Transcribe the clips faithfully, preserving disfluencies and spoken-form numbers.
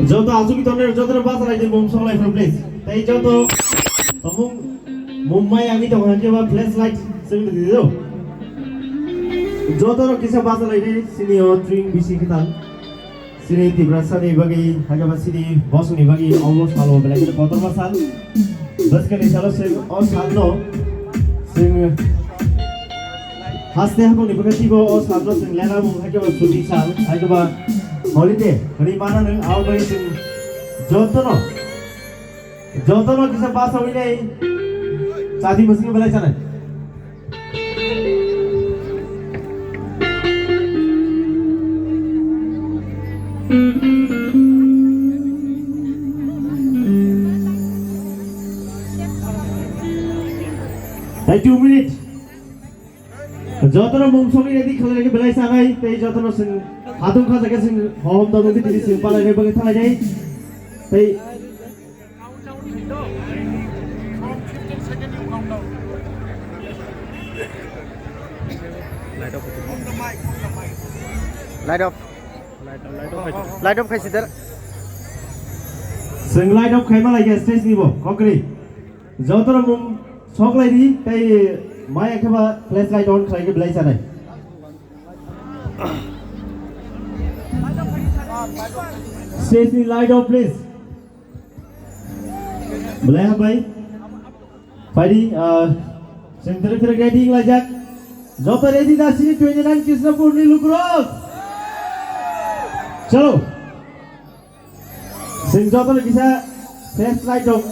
Joto asugwi tongnai joto basa lai di mum song lai phuru please. Tei joto tomung mum mai angwi tongo hwnkhe ba flashlight song di do. Joto no kisa basa lai di sini o tring bisi khitan. Sini Tiprasa ni bagwi hwnkhe ba sini bosong ni bagwi omo salo belai khe kotorma sal. Bwskang ni salo se o sal no sing Haste hapang ni bwkha tibo o salno chwng lena mung hai khe ba chuti sal, hai khe ba holiday hwnwi mana nwng, abo bai chwng jotono, jotono kisa basa winai chati mwswkhe belai chanai. Tei two minutes. Jotono mung songwi ready khalai khe belai sanai tei jotono sing hatung kha jaga sing hom da nungwi tini sing palai khe bagwi thalai nai tei Light off. Light off khai sidar. Sing light off khai malai khe stage ni bo kokri. Jotono mung sok lai di, tei mai khe ba flashlight on khlai khe belai chanai. Stage ni light off, please. Belai hambai. Phaidi, ah, sing tere tere ready wng laijak. Joto ready da sini twenty nine Krishnapur ni lukurok. Chalo. Sing jotono kisa flashlight rok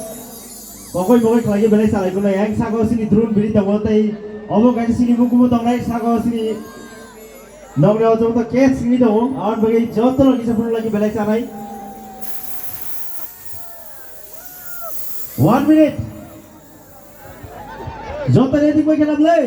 kokoi mokoi khlai belai salai kunai. Yang saka o sini drone biri tongo tei obo kaisa sini mukumu tongnai saka o sini nokni o joto case sini tongo. Aboni bagwi jotono kisa phunuk lagi belai sanai. One minute. Joto ready bai khe nang le.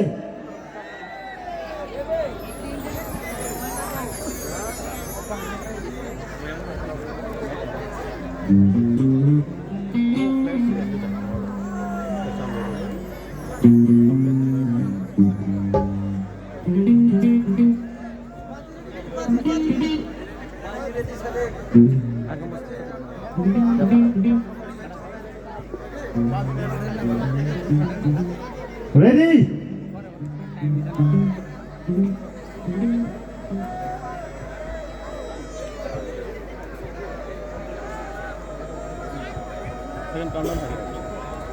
Ready?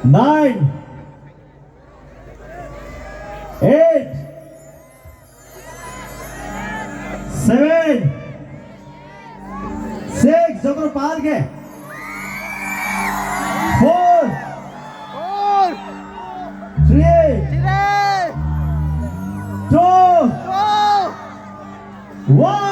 Nine, eight, seven, six, jotono pal khe. Four, four, three, three, two, two, one.